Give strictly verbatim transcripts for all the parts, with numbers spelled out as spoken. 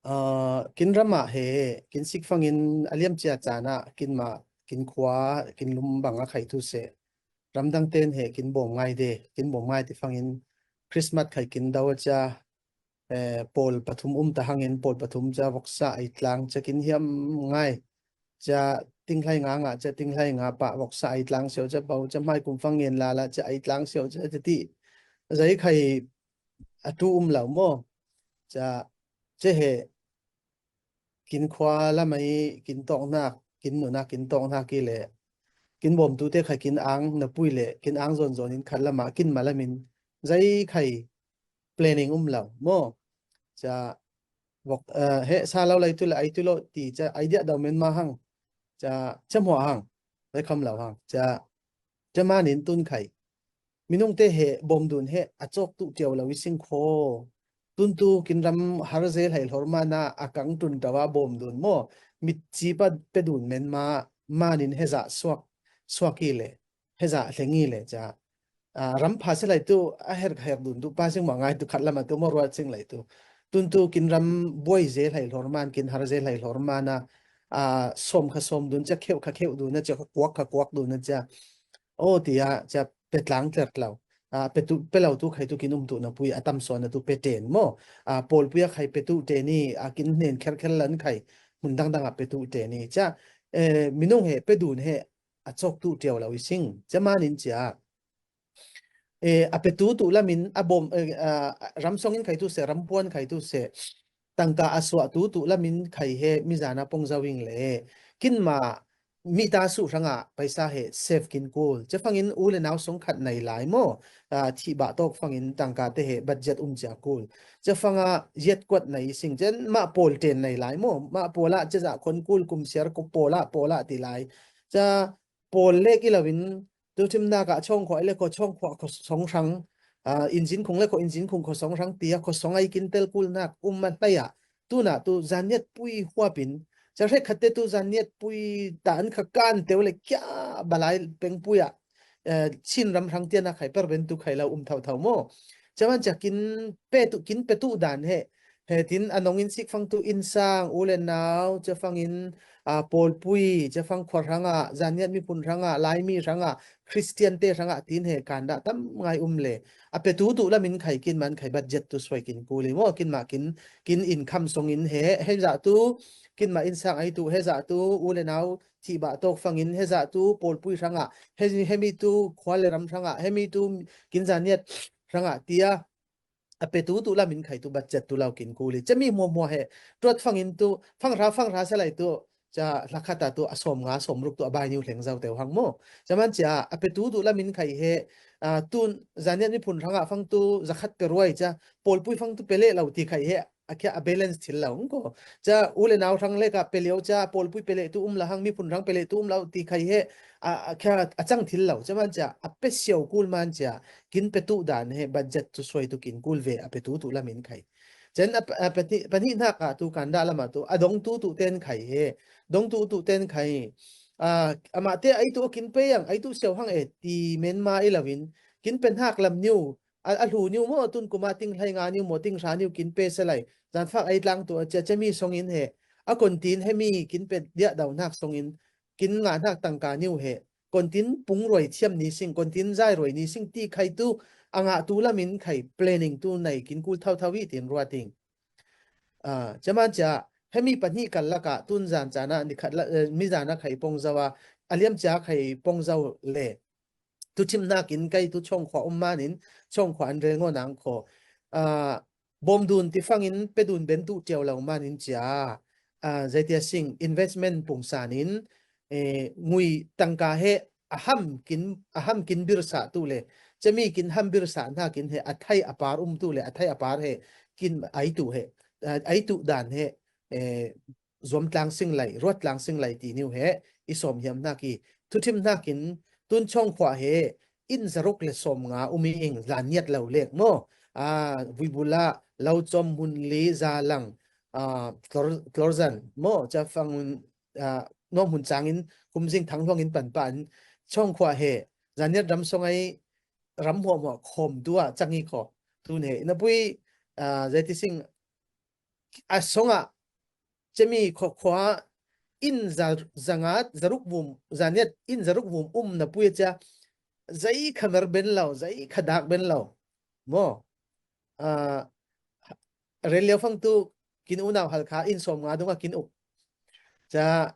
Aa, kin ram ah he, kin sik fangin a liam cia caan ah, kin mah, kin khua, kin lum bang a khai tu seh. Ramdang ten he, kin bawm ngai de, kin bawm ngai ti fangin Christmas khai kin do a cia, eh, pawl pathum um ta hangin, pawl pathum cia voksa ai tlang cia kin hiam ngai. Cia tinghlai nga nga, cia tinghlai nga pah voksa ai tlang siau cia bau, cia mai kum fang ngen lala, cia ai tlang siau cia, cia ti. Zai khai a tu um lo maw. Cia, cia he, kin khua lamai, kin tawknak, kin nunah, kin tawknak i le, kin bawmtute kha kin ang na pui le, kin ang zonzon in khat lama, kin ma lamin, zai khai planning um lo maw. Cia, vok, eh, he sa lo lai tu le, ai tu lo ti, cia, idea dau men ma hang. Cia, cia hmuah hang, zai kham lo hang. Cia, cia manin tun khai. Minungte he bawmdun he a cawk tu tiau lo i sing kho. Tun tu kin ram har zel hai hlor mana a kang tun tau a bawmdun maw. Mitci pa pe dun men ma, manin he zah suak, suak i le, he zah hleng i le cia. Ah, ram pha se lai tu a her, her dun tu pa sing ma ngai tu khat lama tu maw ruat sing lai tu. Tun tu kin ram buai zel hai hlor man, kin har zel hai hlor mana, ah, sawm kha sawm dun cia kheuh kha kheuh dun a cia, kha kuak kha kuak dun a cia. Aw, tia, cia pe tlang tler tlau. Ah, pe tu, pe lo tu khai tu kin um tu na pui a tam sawn a tu pe ten maw. Ah, pawl pui a khai pe tu ten i, ah, kin nen kher kher lan khai. Mun dang dang a pe tu ten i. Cia, eh, minung he, pe dun he, a cawk tu tiau lo i sing. Cia manin cia. Eh, a pe tu tu lamin, a bawm, eh, ah, ram song in khai tu se, ram puan khai tu se. Tangka a suah tu tu lamin khai he, mi zana pong zau ing le. Kin ma, mi ta su hranga paisa he save kin kul. Cia fangin u le nau song khat nei lai maw. Ah, thih bah tawk fangin tangka te he budget um cia kul. Cia fanga yet kuat nei sing. Cia ma pawl ten nei lai maw. Ma pawl ah cia zah khon kul kum siar ko pawl ah, pawl ah ti lai. Cia pawl lek i loin tu thimnak ah chawngkhuah i le ko chawngkhuah ko song hrang. Ah, injin khung le ko injin khung ko song hrang tia ko song ai kin tel kulnak um ma hlei ah. Tuna tu zaniat pui huapin. Cia hrekkhatte tu zaniat pui ta an kha kan teu le kia balai pengpui ah, eh, Chin ram hrang tiana khai per ben tu khai lo um thau thau maw. Cia man cia kin pe tu, kin pe tu dan he. He tin a nong in sik fang tu innsang, u le nau, cia fangin, ah, pawlpui, cia fang khua hrangah, zaniat miphun hrangah, Laimi hrangah, Khristiante hrangah tin he kan dah tam ngai um le. A pe tu tu lamin khai kin man khai budget tu suai kin kul i maw, kin mah kin, kin income song in he, he zah tu, kin mah innsang ai tu, he zah tu, u le nau, thih bah tawk fangin, he zah tu, pawlpui hrangah, he, he mi tu, khua le ram hrangah, he mi tu, kin zaniat hrangah tia, a pe tu tu lamin khai tu budget tu lo kin kul i. Cia mi hmuahhmuah he, tuat fangin tu, fanghra, fanghra salai tu, cia hlakhat a tu, a sawm nga, sawm ruk tu, a bai niu hleng zau teu hang maw. Cia man cia, a pe tu tu lamin khai he, a, tun, zaniat miphun hrangah fang tu, zakhat pe ruai cia, pawlpui fang tu pe leh lo ti khai he, a khia a balance thil lo, ko. Cia u le nau hrang leka pe lio cia, pawlpui pe leh tu um la hang, miphun hrang pe leh tu um lo ti khai he, a, a khia a cang thil lo. Cia man cia, a pe siau kul man cia, kin pe tu dan he, budget tu suai tu kin kul ve, a pe tu tu lamin khai. Cia a, a pe ti, pahnihnak ah tu kan dah lamah tu, a dong tu tu ten khai he, dong tu tu ten khai. A, amah te ai tu kin pe yang, ai tu siau hang e, ti men ma i loin, kin pe hnak lam niu, a, a hlu niu maw, tun kuma ting hlei nga niu maw, ting hra niu kin pe salai. Zan fak ai tlang tu, a cia, cia mi song in he. A kon tin he mi kin pe diah dau hnak song in, kin ngah hnak tangka niu he. Kon tin pung ruai thiam ni sing, kon tin zai ruai ni sing ti khai tu, a ngah tu lamin khai planning tu nei kin kul thau thau i tin ruat ing. A, cia man cia, he mi pahnih kal lakah, tun zan cana, ni khat la, eh, mi zana khai pong zau a, a liam cia khai pong zau le. Tu thimnak in kei tu chawngkhuah um manin, chawngkhuah an rel ngaw nang kho. A, bawm dun ti fangin pe dun ben tu tiau lo manin cia, a, zeitia sing investment pungsan in, eh, ngui tangka he a ham kin, a ham kin birsa tu le, cia mi kin ham birsa hnakin he a thai a par um tu le, a thai a par he kin ai tu he, a, ai tu dan he, eh, zuam tlang sing lai, ruat tlang sing lai ti niu he, i sawm hiam hnak i, thuthim hnakin, tun chawngkhuah he, in zaruk le sawm nga um i ing, zan niat lo lek maw, a, vuibula, lo cawm hun li, za lang, a, tlor, tlor zan maw, cia fang, a, nuam hun cangin, kum zing thang hluangin pan pan, chawngkhuah he, zan niat ram song ai, ram hmuahhmuah khawm tu ah cang i kho, tun he, na pui, a, zeiti sing, a songah Cemi khua, khua in za, zanga, zaruk vum, zaniat in zaruk vum um na pui cia, zai kha mer ben lo, zai kha dak ben lo. Mo. Ah, rel liau fang tu kin unau hal kha in som nga dunga kin uk. Ca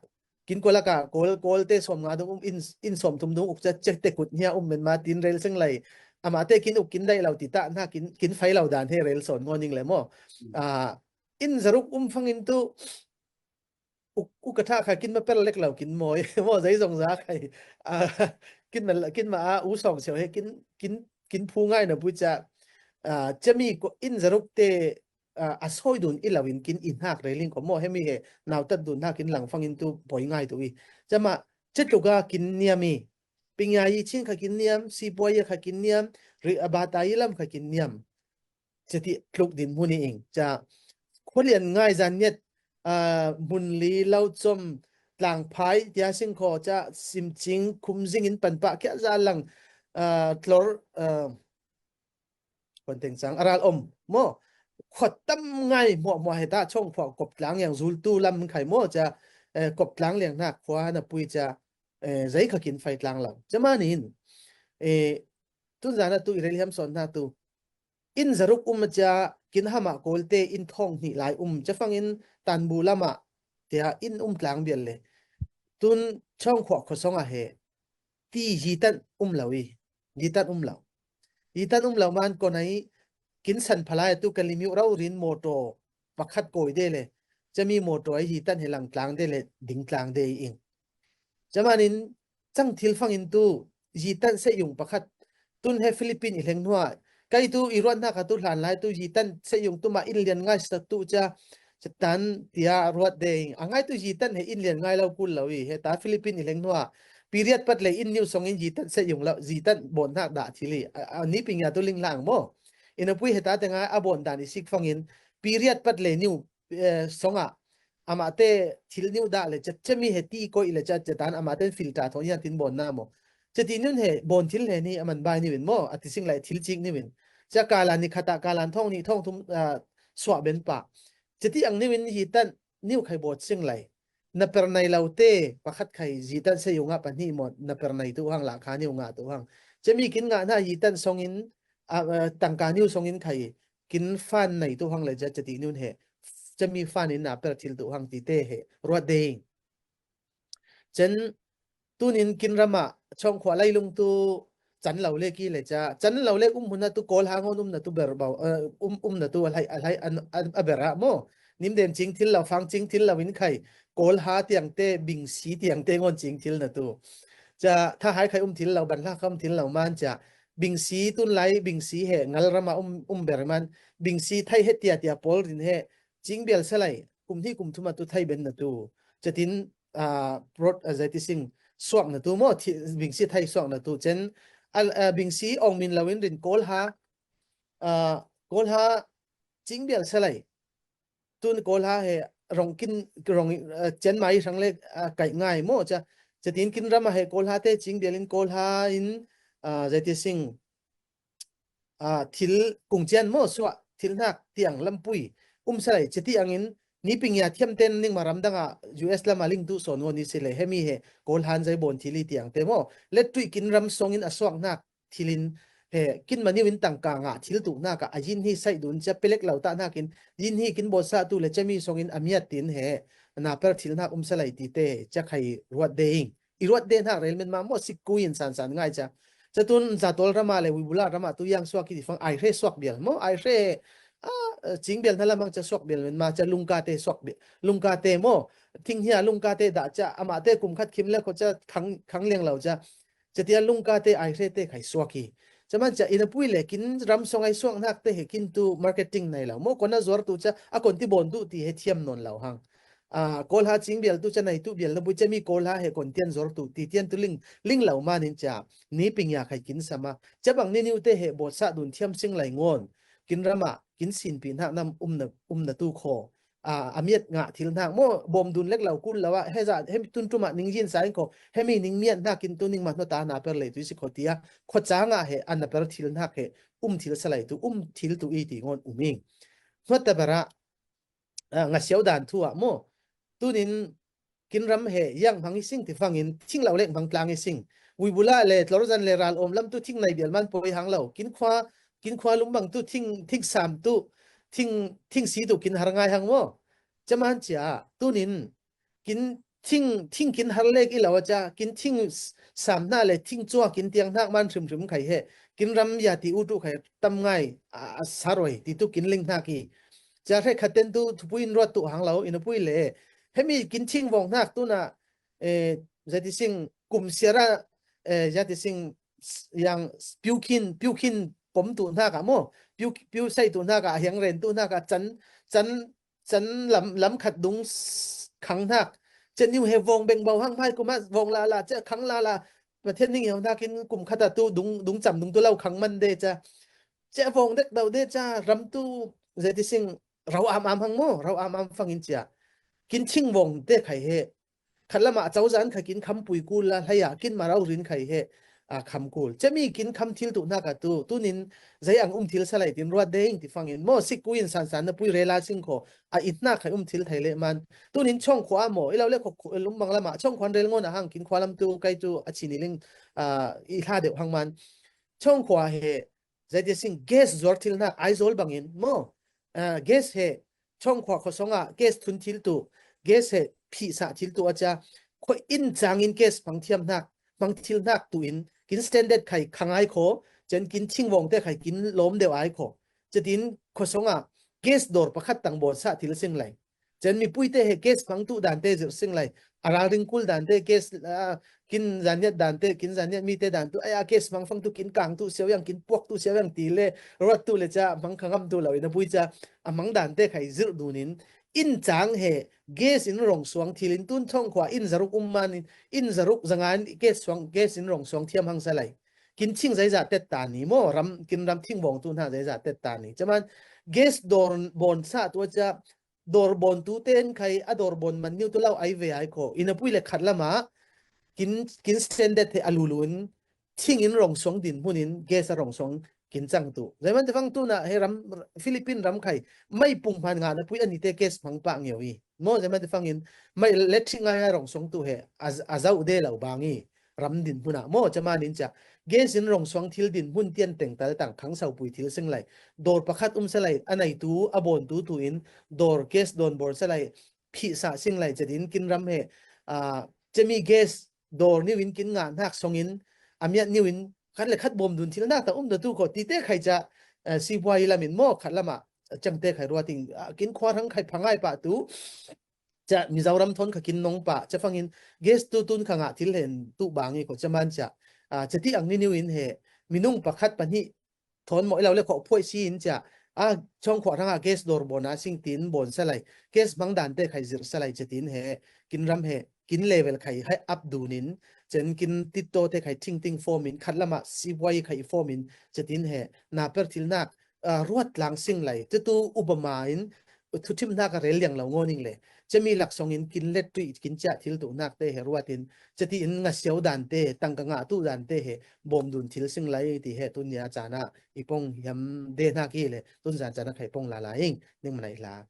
kin kolaka kol, kol te som nga dung um in, in som thum dung uk ca cek te kut hnia um men ma tin rel seng lai. Ama te kin uk kin dai lo ti ta na kin, kin fai lo dan he rel son ngoning le mo. Ah, in zaruk um fangin tu uk, uk ka tha kha kin ma per lek lo kin moi. Mo zai zong za khai. Ah, kin ma, kin ma a u song sio he kin, kin, kin phu ngai na pui ca. Ah, cemi ko in zaruk te, ah, a soi dun i lo in kin in hak reling ko mo hemi he nau tat dun hak in lang fangin tu poi ngai tu i. Cama cetluka kin niam i. Pinga i chin kha kin niam, si poi kha kin niam, ri abata i lam kha kin niam. Ceti tluk din hmun i ing. Ca khualian ngai zan niat, ah, mun li lo com tlang phai tia sing kho ca sim cing khum zing in pan pa kia za lang, ah, tlor, ah, kon teng cang aral om mo. Khuat tam ngai mo mo heta chong khua kop tlang yang zul tu lam khai mo ca, eh, kop tlang liang na khua na pui ca, eh, zai kha kin fai tlang lo. Ca manin, eh, tun zana tu i rel hiam son na tu. In zaruk um a cia kin hama kolte in thong hnih lai um cia fangin tanbu lama tia in um tlang bial le. Tun chong khua khosong a he ti yitan um lo i. Yitan um lo. Yitan um lo man konai kin san phalai tu ka limiu rau rin motor pakhat koi de le. Cami motor a yitan he lang tlang de le ding tlang de i ing. Camanin cang thil fangin tu yitan seyung pakhat tun he Philippine i hleng hnuah kai tu i ruat hna kha tu hlan lai tu yitan seyung tu ma in lian ngai sa tu ca catan tia ruat deng a ngai tu yitan he in lian ngai lo kul lo i he ta Philippine i hleng hnuah period pat le in niu song in yitan seyung lo yitan bon hnak dah thil i a, a ni ping ya tu ling lang mo in a pui he ta te ngai a bon dan i sik fangin period pat le niu eh, songa amate thil niu dah le chat chemi he ti koi le chat chatan amate filter thon hian tin bon na mo. Chati nun he bon thil he ni aman bai niwin mo ati sing lai thil chik niwin. Cha kalan ni khata kalan thong ni thong thum ah, suah ben pa. Chati ang niwin hi tan niu khai bot sing lai. Na per nai lo te pakhat khai ji tan se yunga pa ni mo na per nai tu hang la kha niu nga tu hang. Chemi kin nga na hi tan songin ah, ah, tangka niu songin khai kin fan nei tu hang le cha chati nun he chami fan in na per thil tu hang ti te he ruat ding. Chen tunin kin rama chong khua lai lung tu chan lo le ki le cha chan lo le um huna tu kol ha ngon um na tu ber bau eh, um um na tu alhai alhai an a bera mo nim den ching thil lo fang ching thil lo in khai kol ha tiang te bing si tiang te ngon ching thil na tu cha tha hai khai um thil lo ban hla kham thil lo man cha bing si tun lai bing si he ngal rama um um ber man bing si thai he tia tia pol rin he ching bial sa lai kum hi kum thuma tu thai ben na tu chatin ah, prot a zai ti sing suak na tu mo thi- bing si thai suak na tu chen al ah, bing si ong min lo in rin kol ha ah, kol ha ching bial sa lai tun kol ha he rong kin rong ah, chen mai sang le ah, kai ngai mo cha chatin kin rama he kol ha te ching bial in kol ha in ah, zai ti sing ah, thil kung chian mo suah thil hnak tiang lampui um sa lai chati angin ni ping ya thiam ten ning ma ram danga U S lama ling tu son ngon ni si le hemi he kol han zai bon thil i tiang te mo le tui kin ram songin a suak hnak thilin he kin ma niu in tangka nga thil tu hnak a yin hi sai dun cha pelek lo ta hnakin yin hi kin bot sa tu le chami songin a miat tin he na per thil hnak um sa lai ti te cha khai ruat ding i ruat de hnak rel men ma mo sik kui in san san ngai cha. Cha tun za tol rama le wibula rama tu yang suak ki ti fang ai hre suak bial mo ai hre a ching bial na lamang cha suak bial men ma cha lungka te suak bial lungka te mo thing hia lungka te da cha ama te kum khat khim le kho cha khang khang leng lo cha. Cha tia lungka te ai hre te khai suak hi. Cha man cha ina pui le kin ram song ai suak hnak te he kin tu marketing nai lo mo kona zuar tu cha a kon ti bon tu ti he thiam non lo hang. Ah, kol ha ching bial tu cha nai tu bial na bu chami kol ha he kon tian zor tu ti tian tu ling ling lo manin cha ni ping ya khai kin sama cha bang ni niu te he bot sa dun thiam sing lai ngon kin rama kin sin pi hnak nam um na um na tu kho ah, a miat nga thil hnak mo bom dun lek lo kun lo ah he za he tun tuma ning jin sa in kho he mi ning miat hnak kin tu ning ma hno ta na per lei tu si kho tia kho cha nga he an na per thil hnak he um thil sa lai tu um thil tu i ti ngon um ing hnuat ta bara ah, nga siau dan thu ah mo Tunin kin ram he yang hmang i sing ti fangin thing lo lek hmang tlang i sing. Uibula le Tlawrzan le Ralawm lam tu thing nai bial man poi hang lo. Kin khua, kin khua lum bang tu thing, thing sam tu, thing, thing si tu kin har ngai hang maw. Caman cia, tunin kin thing, thing kin har lek i lo a cia, kin thing s-, sam hna le thing cua kin tiang hnak man hrimhrim khai he, kin ram ya ti u tu khai tam ngai a, a sa roi ti tu kin ling hnak i. Cia hre khat ten tu thupui in ruat tu hang lo, i na pui le. Hemi kin thing vong hnak tu na, eh, zati sing kum siara, eh, zati sing s-, yang s-, piu khin, piu khin pom tu hnak a maw, piu, piu sai tu hnak a, hiang ren tu hnak a, can, can, can lam, lam khat dung s-, khang hnak. Cia niu he vong beng bau hang mai kum a vong la la, cia khang la la, Pathian ning hiau hnak in kum khat a tu dung, dung cam dung tu lo khang man de cia. Cia vong dek dau de cia, ram tu zati sing rau am am hang maw, rau am am fangin cia. Kin thing vong te khai he. Khat lamah cozah in kha kin kham pui kul la, hlei ah kin marau rin khai he, a, kham kul. Cemi kin kham thil tu hnak a tu, tunin zei ang um thil sa lai tin ruat deng ti fangin. Maw sik ku in san san na pui rela sing kho, a it hnak khai um thil thei le man. Tunin chong khua maw, i lo le kho khu-, lum bang lamah, chong khuan rel ngon a hang kin khua lam tu, kai tu, a chini ling, a, i hla deuh hang man. Chong khua he, zai te sing gas zuar thil hnak, Aizawl bangin, maw, a, gas he, chong khua khuasong ah, gas thun thil tu, gas he, phihsah thil tu a cia, khua in cangin gas hmang thiam hnak, hmang thil hnak tu in, kin standard khai khangai kho, chen kin thingvawng te khai kin lawm deuh ai kho. Cetin khuasong ah, gas dawr pakhat tang bawnsah thil sing lai. Chen mipui te he gas hmang tu dan te zirh sing lai. A ralring kul dan te gas, ah, kin zaniat dan te, kin zaniat mi te dan tu, ai a gas hmang fang tu, kin kang tu siau yang, kin puak tu siau yang ti le, ruat tu le ca, hmang kha ngam tu lo in a pui ca, a hmang dan te khai zirh dunin, in cang he, gas in rong suang thil in tun thong khua in zaruk um man in, in zaruk zanga in gas suang, gas in rong suang thiam hang sa lai. Kin thing zaizah tet ta ni maw, ram, kin ram thing vawng tu hna zaizah tet ta ni. Caman, gas dawr bawnsah tu a ca, dawr bawn tu ten khai a dawr bawn man niu tu lo ai ve ai kho. In a pui le khat lamah kin, kin standard he a lulun thing in rong suang din hmun in gas a rong suang kin cang tu. Zaiman te fang tu na he ram Philippine ram khai mai pung hman nga na pui a ni te gas hmang pah ngeu i. Maw zaiman te fang in mai le thing ngai a rong suang tu he a, a zau de lo bang i. Ram din hmun ah maw, caman in cia. Gas in rong suang thil din hmun tian teng tal tang khang sau pui thil sing lai. Dawr pakhat um sa lai, a nai tu, a bawn tu tu in, dawr gas dawn bawl sa lai, phihsah sing lai, cetin kin ram he, ah, cemi gas dawr niu in kin ngah hnak song in, a miat niu in, khat le khat bawm dun thil hnak ta um da tu kho, ti te khai cia, eh, sibuai lam in maw, khat lamah, cang te khai ruating, ah, kin khua hrang khai phangai pah tu, cia Mizoram thawn kha kin nong pah, cia fangin gas tu tun kha ngah thil hen tu bang i kho caman cia, ah, cia ti ang ni niu in he, minung pakhat pahnih thawn maw i lo le kho phuai si in cia, a chong khua hrang a gas dawr bawn a sing tin bawn sa lai, gas hmang dan te khai zirh sa lai cia tin he, kin ram he, kin level khai hai up dunin, chen kin titto te khai thing ting form in, khat lamah sibuai khai form in, cia tin he, na per thil hnak, ah, ruat tlang sing lai. Cutu upama in, thuthim hnak a rel liang lo ngaw ning le. Cemi laksong in kin let tuih kin ciah thil tu hnak te he ruat in, ceti in nga siau dan te, tangka ngah tu dan te he, bawm dun thil sing lai ti he, tun nia caan ah i pong hiam de hnak i le, tun zan caan ah khai pong la la ing, ning manai hla.